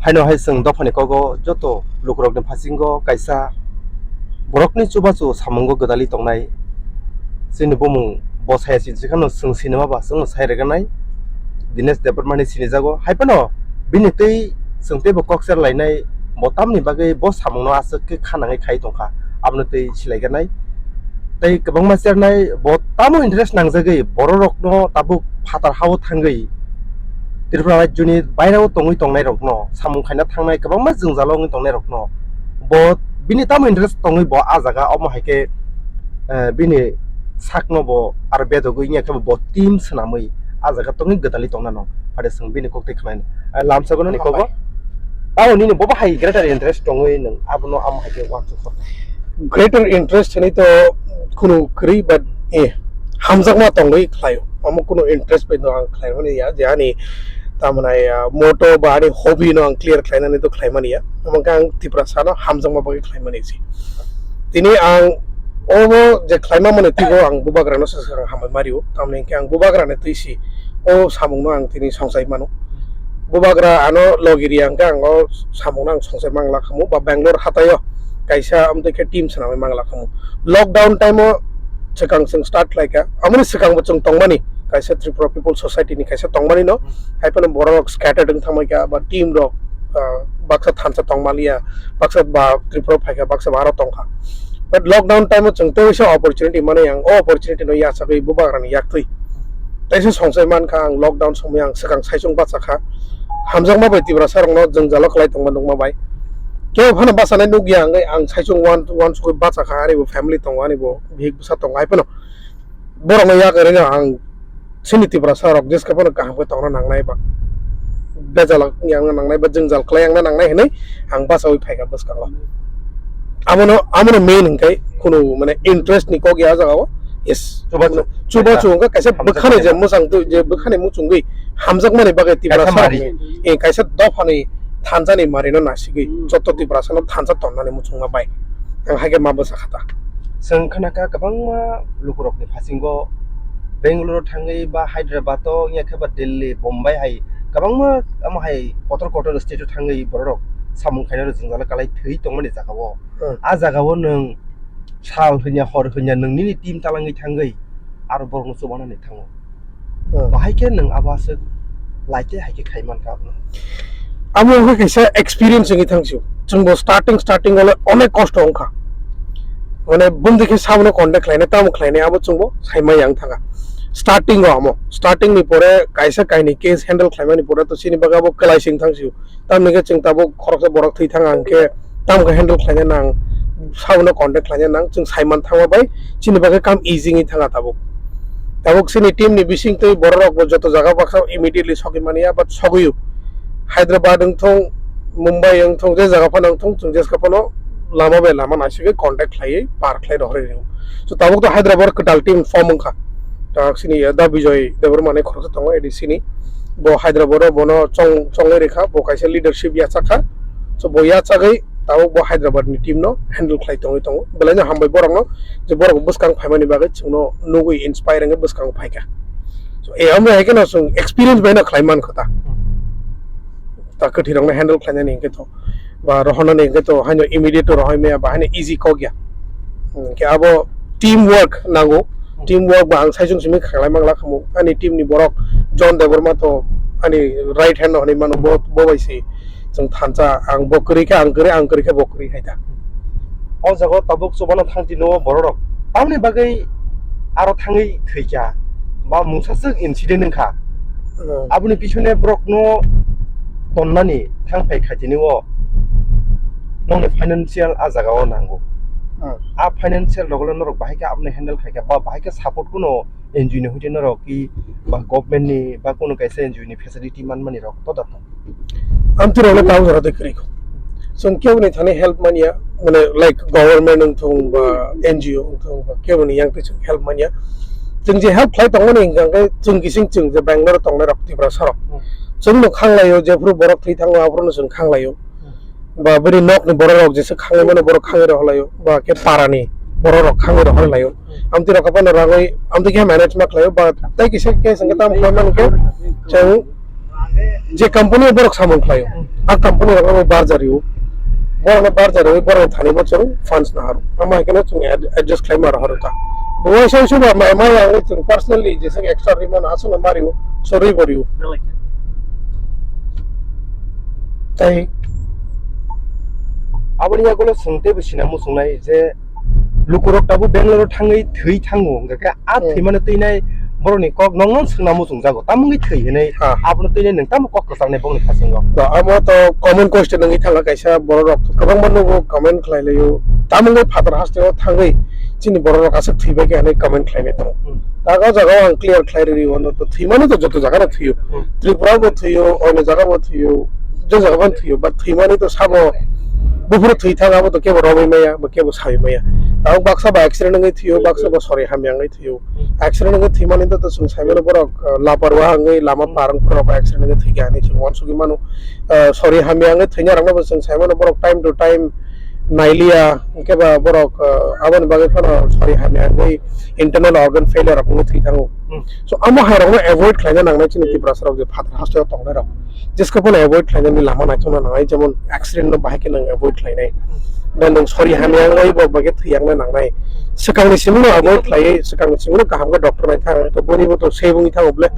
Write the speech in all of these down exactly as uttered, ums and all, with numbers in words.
Haino hai chwng dophani kogo joto lukurokni phasingo kaisa borokni chubachu samungo gwdalwi tongnai. Chini bumung bo saya sinsikhano chwng sinima ba chwngno sai rwgwnai. Dinesh Debbarmani sinijago. Hai phano bini twi chwng teibo kok ser lainai, bo tamni bagwi bo samungno aswk khe kha nangwi khai tongkha, abono twi silaiganai. Tei kwbangma chernai bo tamo interest nangjagwi bororokno tabuk phatar hao thangwi Tripura rajyoni bairao tongwi tongnairokno, samung khaina thangnai kwbangma jwngjalo wngwi tongnairokno bo bini tamo interest tongwi bo ah jaga, omo hai khe, eh, bini sakno bo aro bedogwi wngya khe bo team swnamwi ah jaga tongwi gwdalwi tongna nw. Phade chwng bini kok tei khwnai, eh, lamsa gwnani kogo. Tamo nini bo bahai greater interest tongwi nwng abono amo hai khe uansuk kha. Greater interest hinwi to khunu kwrwi, but, eh, hamjakma tongwi khlaio. Omo khunu interest bai no ang khlaimani ya, je ani tamni, ah, motto ba ani hobby no ang clear khlainani to khlaimani ya. Omo khe ang Tiprasa no hamjakma bagwi khlaimani si. Tini ang obo je khlaima mani twibo ang bubagra no swkang hambai mario. Tamni hwnkhe ang bubagra ni twi si o samung no ang tini songsai mano. Bubagra ano logi ri ang khe ang o samung no ang songsai mangla khamu ba Bangalore hatai o kaisa amtwi khe team swnamwi mangla khamu. Lockdown time o swkang chwng start khlai kha, amoni swkang bo chwng tongmani kaisa Tripura People Society ni kaisa tongmani no, hai phano borok rok scattered wng thangbai kha ba team rok, ah, baksa thansa tongmaliya, baksa ba Tripura phai kha, baksa ba aro tong kha. But lockdown time o chwng tei waisa opportunity mano yang, o opportunity no yachagwi bubagra ni yak twi teisa songsai man kha ang. Lockdown somoi ang swkang saichung bacha kha, hamjakma bai Tiprasa rok no jwngjalo kwlai tongma nukma bai. Kebo phano bachanai nukya hwnkhe ang saichung uan-, uansugwi bacha kha, ani bo family tongo, ani bo bihik bwsa tongo, hai phano borok no yak rwna ang chini Tiprasa rok jeska phano kaham khe tongna nangnai ba bejal yang nangnai ba jwngjal kwlai yang nangnai hinwi ang bachawi phaikha bwskango. Abono, abono main hwnkhe khunu mane interest ni kok ya jagao. Yes. Chubachu. Chubachu hwnkhe kaisa bwkhani je mwchang twi, je bwkhani muchungwi hamjakmani bagwi Tiprasa rokni, eh, kaisa dophani thansa ni mari no nasigwi joto Tiprasa no thansa tonnani muchungma bai. Ang hai khe ma bwsa kha ta. Chwng khna kha kwbangma lukurokni phasingo Bangalore thangwi ba Hyderabad o wngya khe ba Delhi, Bombay hai kwbangma omo hai kotor kotor state o thangwi bororok samung khainai rok jwngjalo kalai thwi tongmani jagao. Hmm. A jagao nwng sal hwnya hor hwnya nwng nini team talangwi thangwi aro borokno chubanani thango. Hmm. Bahai khe nwng abo aswk lai tei hai khe khai mankha abono. Amo wngkha kaisa experience wngwi thang sio. Chwngbo starting, starting o le onek kosto wngkha. Mane bumdi khe sabono contact khlainai, tamo khlainai, abo chwngbo sai maya wng thangkha. Starting o amo, starting ni pore kaisa kainwi case handle khlaimani pore to chini bagwi abo kwlai se wng thang sio. Tamni khe chwng tabuk khoroksa borok thwi thang ang khe tamo khe handle khlaina nang, sabono contact khlaina nang, chwng saiman thangma bai chini bagwi kam easy wngwi thanga tabuk. Tabuk chini team ni bising twi borok rok bo joto jaga baksa immediately sogwi mani ya, but sogwi o. Hyderabad wng thung, Mumbai wng thung, je jaga phano wng thung, chwng jeska phano lama bai lama naisigwi contact khlaiwi par khlai rohorwi rw. So tabuk to Hyderabad kwtal team form wngkha. Tabuk chini da Bijoy Debbarma hinwi khoroksa tongo A D C ni. Bo Hyderabad o bono chong-, chongwi rikha, bo kaisa leadership yachakha. So bo yachagwi tabuk bo Hyderabad ni team no handle khlai tongwi tongo. Belai no hambai borok no, je borok bwskang phaimani bagwi chwngno nugwi inspire wngwi bwskango phaikha. So e amni hai kheno chwng experience bai no khlai mankha ta. Ta kwthwi rok no handle khlainani hinkhe to ba rohornani hinkhe to haino immediate to rohoi maya ba haino easy kok ya. Hinkhe abo team work nango. Hmm. Team work ba ang saichung simi khlai mangla khamu. Ani team ni borok John Debbarma to ani right hand no hinwi mano, bo, bo bai se chwng thansa, ang bo kwrwi kha ang kwrwi, ang kwrwi kha bo kwrwi hai ta. O jaga o tabuk chubano thang tino borok rok tamni bagwi aro thangwi thwikha ba mungsa swk incident wngkha. Hmm. Aboni pisone borok no tonnani thang phai kha tini o nokni financial a jaga o nango. Hmm. A financial rok le norok bahai khe aboni handle khai kha ba bahai khe support kuno N G O ni hoite norok ki ba government ni ba kuno kaisa N G O ni facility manmani rok to da. Amtwi rok le tamo jora twi kwrwi kho. Chwng kebo ni thani help manya, mane, like, government wng thung ba N G O wng thung ba kebo ni yang twi chwng help manya. Chwng je help khlai tongmani hwnkha hwnkhe chwng kising chwng je Bangalore tongnai rok Tiprasa rok. Hmm. Chwng no khang laio, jephru borok thwi thango aphuru no chwng khang laio. Hmm. Ba bini nok ni borok rok jesa khangwi mano borok khangwi rw laio, ba khe para ni borok rok khangwi rw laio. Hmm. Amtwi rok phano ragwi amtwi khe manage ma khlaio, ba tei kisa case hwnkhe tamo khlai mano khe chwng Je company o borok samung khlaio, a company rok no barjari o, borok no barjari o, borok thani bo chwng funds na haro. Ama hai khe no chwng ad-, adjust khlai ma rohor ta. Bo waisa waisa ba ma, ma yang chwng personally je sak extra rima na aswk no mari o, sorry bori o. Tai aboni yagulo chwng teibo sina muchungnai je lukurok tabuk Bangalore o thangwi thwi thango, hwnkha khe a Hmm. thwimano twinai borokni kok nokno swngna muchungjago, tamo wngwi thwi hinwi Ah. abono twinai nwng tamo kok kwcharnai bongni phasingo? To, amo to common question wngwi thangkha, kaisa bororok kwbangma nugo comment khlai laio, tamo wngwi phatar hasteo thangwi chini bororok aswk thwi bai khe hinwi comment khlainai tongo. Hmm. Ta o jaga o ang clear khlai rwi, ono to thwimani to joto jaga no thwiyo. Hmm. Tripura bo thwiyo, ono jaga bo thwiyo, je jaga bo thwiyo, but thwimani to sabo buphuru thwi thang, abo to kebo romwi maya, bo kebo sawi maya. Tabuk baksa ba accident wngwi thwiyo, baksa ba sori hamya wngwi thwiyo. Hmm. Accident wngwi thwimani to, to chwng saimano borok, uh, laparwa wngwi lama Hmm. par wngwi borok accident wngwi thwikha hinwi chwng uansugwi mano. Uh, sori hamya wngwi thwinai rokno bo chwng saimano borok time to time nailiya, hwnkhe ba borok, uh, aboni bagwi phano sori hamya wngwi internal organ failure rok wngwi thwi thango. Hmm. So, amo hai rokno avoid khlaina nangnai chini Tiprasa rok je phatar hasteo tongnai rok. Jesko phano avoid khlainani lama naithokna nangnai, jemon accident no bahai khe nwng avoid khlainai. Da nwng sori hamya wngwi bo bagwi thwi yakna nangnai. Swkangni simino avoid khlaiwi, swkangni simino kaham khe doctor nai thang, to boni bo to save wngwi thango ble.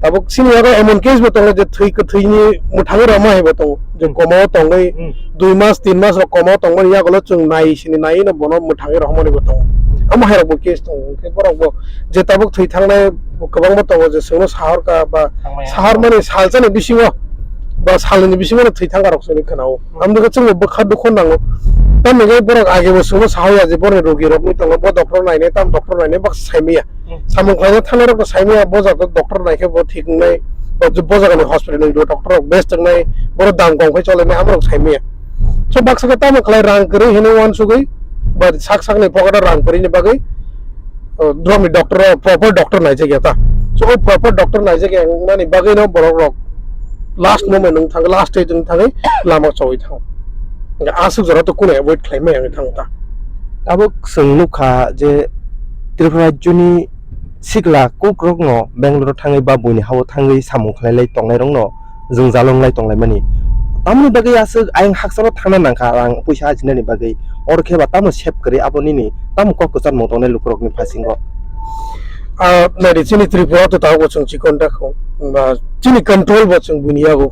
Tabuk chini yago emon case bo tongo je thwi kwthwini mwthangwi rwma hai bo tongo. Je Hmm. koma o tongwi Hmm. dui mas, tin mas rok koma o tongmani yagulo chwng nai sini nai no bono mwthangwi rohormani bo tongo. Amo hai rok bo case tongo. Hwnkhe borok bo je tabuk thwi thangnai bo kwbangma tongo je chwngno sahor ka ba Thangmaya. Sahor mani salsa ni bisingo ba salni bisingo no thwi thangka rok chwngni khwnao. Hmm. Amtwkhe chwngbo bwkha dukho nango. Tamni hwnkhe borok age bo chwngno sahoya je borokni rogi rokni tongo, bo doctor nainai, tam doctor nainai, bak saimaya. Hmm. Samung khlaina thangnai rok bo saimaya, bo jaga doctor naikhe bo thik wngnai, bo, bo jagani hospital ni doctor rok best wngnai, borok dam kong phai cholainai, amorok saimaya. So baksa khe tamo khlai rang kwrwi hinwi uansugwi, ba sak sakni pocket o rang kwrwini bagwi, uh, dromni doctor o proper doctor naijak ya ta. So o proper doctor naijak ya wngnani bagwi no borok rok last moment wng thangwi, last stage wng thangwi lama chawi thango. Hwnkhe aswk jora to kunu avoid khlai maya wngwi thango ta. Tabuk chwng nukha je Tripura rajyoni sikla kukrokno Bangalore thangwi ba buini hao thangwi samung khlai lai tongnai rokno jwngjal wng lai tong lai mani. Tamoni bagwi aswk ayang hakchalo thangna nangkha rang puisa ajinani bagwi. Oro khe ba tamo save kwrwi abo nini tamo kok kwcharmung tongnai lukurokni phasingo? Ah, nari chini Tripura to tabuk chwng chikon dakho. Ba chini control bo chwng buini yago.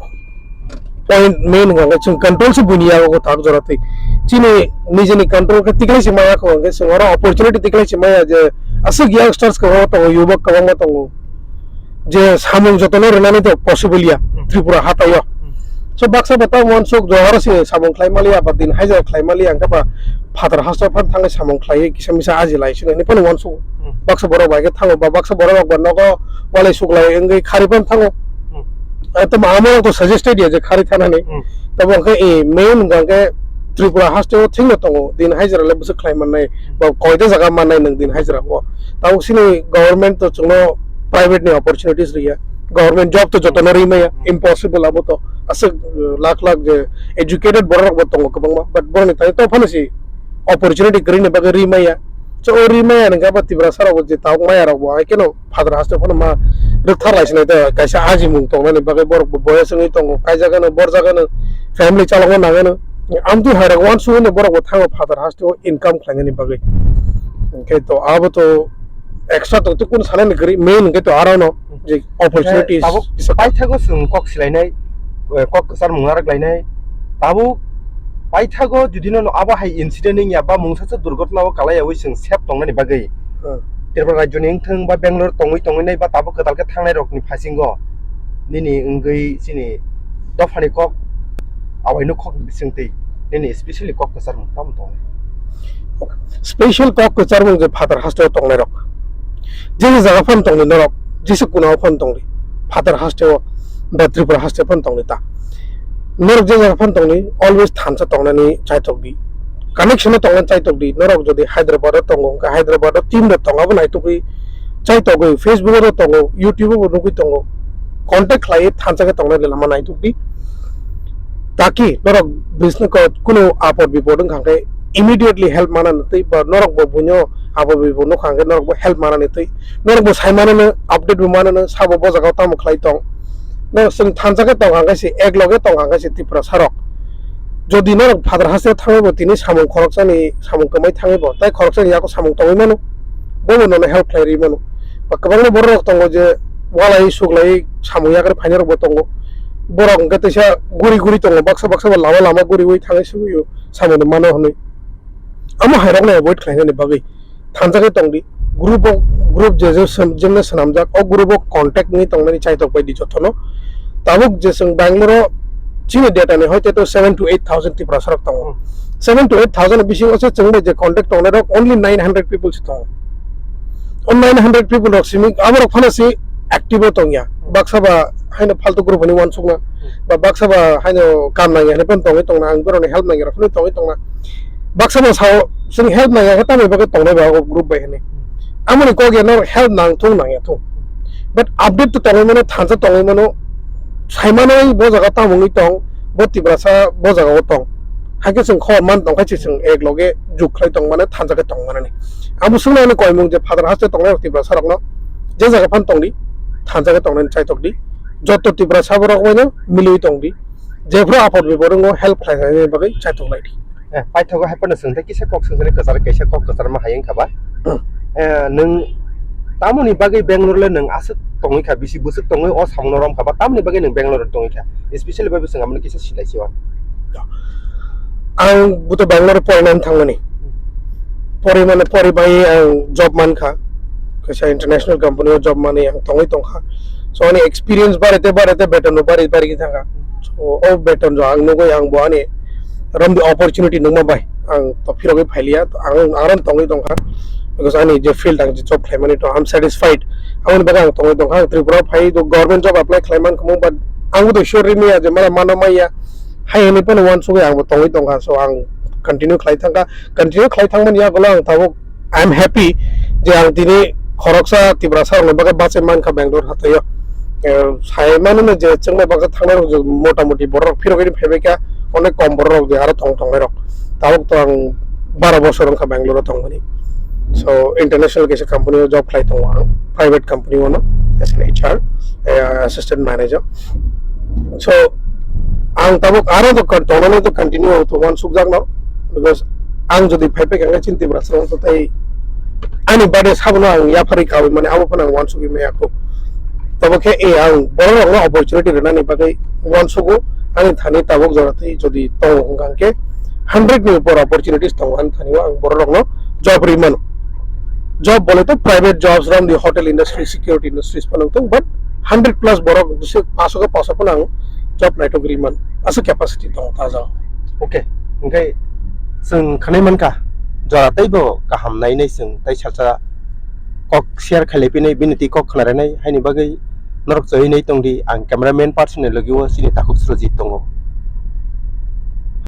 Point main hwnkha khe chwng control se buini yago tak jora twi. Chini nijini control khe tiklai se maya kho hwnkhe chwng oro opportunity tiklai se maya je aswk youngsters kwbangma tongo, yubok kwbangma tongo. Je samung jotono rwnani to possible ya Hmm. Tripura hataio. Hmm. So baksa ba tamo uansuk johoro se samung khlai maliya ba din hajar khlai maliya hwnkhe ba phatar hasteo phan thangwi samung khlaiwi kisa misa aji lai sino hinwi phano uansuk Hmm. baksa borok bai khe thango ba baksa borok rok ba nogo walai suklai wngwi khari phano thango. Hmm. Eh, tamo amo rok to suggested ya je khari thanani. Hmm. Tamo hwnkhe, eh, main hwnkha khe Tripura hasteo thikno tongo, din hajra le bwswk khlai mannai, Hmm. ba koita jaga mannai nwng din hajra o. Tabuk sini government to chwngno private ni opportunities riya. Government job to jotono ri maya, impossible abo to. Aswk, uh, lakh lakh je educated borok rok bo tongo kwbangma, but borokni thani to phano si opportunity kwrwini bagwi ri maya. So o ri maya hwnkhe abo Tiprasa rok bo je tabuk maya rok bo hai kheno phatar haste phano ma rwkthar lai sinai da kaisa ajimung tongnani bagwi borok bo boyes wngwi tongo, kaijagano, borjagano, family chalokna nangano. Amtwi hai rok uansukmano borok bo thango phatar haste o income khlainani bagwi. Hwnkhe to abo to extra to, to kunu sanani kwrwi, main hwnkhe to aro no je opportunities Tabuk kisa paithago chwng kok silainai, eh, kok kwchar mung narak lainai. Tabuk paithago judino no abo hai incident wngya ba mungsa se durgotna o kalai yawi chwng sep tongnani bagwi. Hmm. Tripura rajyoni wngthwng ba Bangalore tongwi tongwi nai ba tabuk kwtal khe thangnai rokni phasingo nini wngwi chini dophani kok awaino kok bisingtwi nini specially kok kwchar mung tamo tongo? Special kok kwchar mung je phatar hasteo tongnai rok, je je jaga phano tongdi norok, jesa kuna o phano tongdi, phatar hasteo ba Tripura hasteo phano tongdi ta. Norok je jaga phano tongdi, always thansa tongnani chaitok di. Connection o tongnani chaitok di. Norok jodi Hyderabad o tongo, hwnkhe Hyderabad o team rok tongo, abo naitugwi chaitogwi, Facebook o tongo, YouTube o bo nugwi tongo. Contact khlaiwi thansa khe tongnani lama naituk di. Taki norok business ko kuno apod bipod wngkha khe immediately help manani twi ba norok bo buino apod bipod nukha khe norok bo help manani twi. Norok bo sai mano no, update bo mano no, sabo bo jaga o tamo khlai tong. No, chwng thansa khe tong hang khe se, ek loge tong hang khe se Tiprasa rok. Jodi norok phatar haste thangwi bo tini samung khoroksani samung kwmai thangwi bo, tai khoroksani yago samung tongwi mano. Bobo nono help khlai rwi mano. Ba kwbangma borok rok tongo je walai suklai samung yakarwi phainai rok bo tongo. Borok hwnkhe teisa guri guri tongo, baksa baksa bo lama lama guriwi thangwi sugwi o samung no mano hwnwi. Amo hai rok no avoid khlainani bagwi thansa khe tong di. Group o, group je je sem-, jemne swnamjak, o group o contact wngwi tongnani chaitok bai di jotono. Tabuk je chwng Bangalore o chini data ni hoite to seven to eight thousand Tiprasa rok tongo. Hmm. Seven to eight thousand bisingo se chwng bai je contact tongnai rok only nine hundred people se tongo. O nine hundred people rok simi aborok phano se active o tongya. Hmm. Baksa ba haino faltu group ni wansukna, hmm, ba baksa ba haino kam nangya hinwi phano tongwi tongna, ang borokni help nangya rok phano tongwi tongna. Baksa no sao, chwng help nangya khe tamni bagwi tongnai ba o group bai hinwi. Amoni kok ya norok help nang thung nangya thung. But update to tongwi mano, thansa tongwi mano, sai mano bo jaga tamo wngwi tong, bo Tiprasa bo jaga o tong. Hakhe chwng khobor man tong khe chwng ek loge juk khlai tong mano, thansa khe tong mano ni. Amo swngna ani koimung je phatar haste tongnai rok Tiprasa rokno je jaga phan tong di, thansa khe tongnai chaitok di. Joto Tiprasa borok bai no milwi tong di. Jephru apot bipor wngo help khlai nani bagwi chaitok lai di. Eh, paithago hai phano chwng tei kisa kok swngchari kwchar, kaisa kok kwcharma hai wngkha ba? Hmm. Eh, nwng tamoni bagwi Bangalore le nwng aswk tongwi kha, bisi bwswk tongwi o samungno rom kha ba? Tamoni bagwi nwng Bangalore tongwi kha? Especially bai bwswng amoni kisa silai si o. Ang buto Bangalore porinani thangmani. Pori mane pori bai ang job man kha. Kaisa international company o job mani ang tongwi tong kha. So ani experience barete barete beton bo bari bari thang kha. So o beton jo ang nugwi ang bo ani romdi opportunity nungma bai ang to phirogwi phailiya, to ang aro tongwi tongkha, because ani je field ang je job khlaimani to I'm satisfied, aboni bagwi ang tongwi tongkha. Ang Tripura phai to government job apply khlaimani khumung, but ang bo to sure rimya je mala mano maya hai hinwi phano uansugwi ang bo tongwi tongkha. So ang continue khlai thangkha, continue khlai thangmani yagulo ang tabuk I'm happy je ang tini khoroksa Tiprasa rokni bagwi bachai mankha Bangalore hathaio. Eh, sai mano no je chwngno bagwi thangnai rok je mota moti borok rok phirogwi phaibai kha, onek kom borok rok je aro tong tongnai rok. Tabuk to ang baro bosor wngkha Bangalore o tongmani. So international kaisa company o job khlai tongo ang, private company o no as an H R, eh, assistant manager. So ang tabuk aro to kon-, tongnani to continue to uansukjak no, because ang jodi phai phai kha chini Tiprasa rok to tei ani bade sabono ang yapharwi kawi mani abo phano ang uansugwi maya kho. Tabo khe e ang borok rokno opportunity rwnani bagwi uansugo, ani thani tabuk jora tei jodi tongo hwnkha khe hundred ni upor opportunities tongo ani thani o ang borok rokno job rwi mano. Job bole to private jobs, rom di hotel industry, security industries phano tong, but hundred plus borok bisi paso khe paso phano ang job naitok rwi man, aswk capacity tongo ta jaga. Okay, hwnkhe chwng khanai mankha jora teibo kaham nainai chwng tei salsa kok share khailai pinai bini twi kok khna rwnai haini bagwi norok chawinai tongdi, ang cameraman person ni logi o chini takhuk Surojit tongo.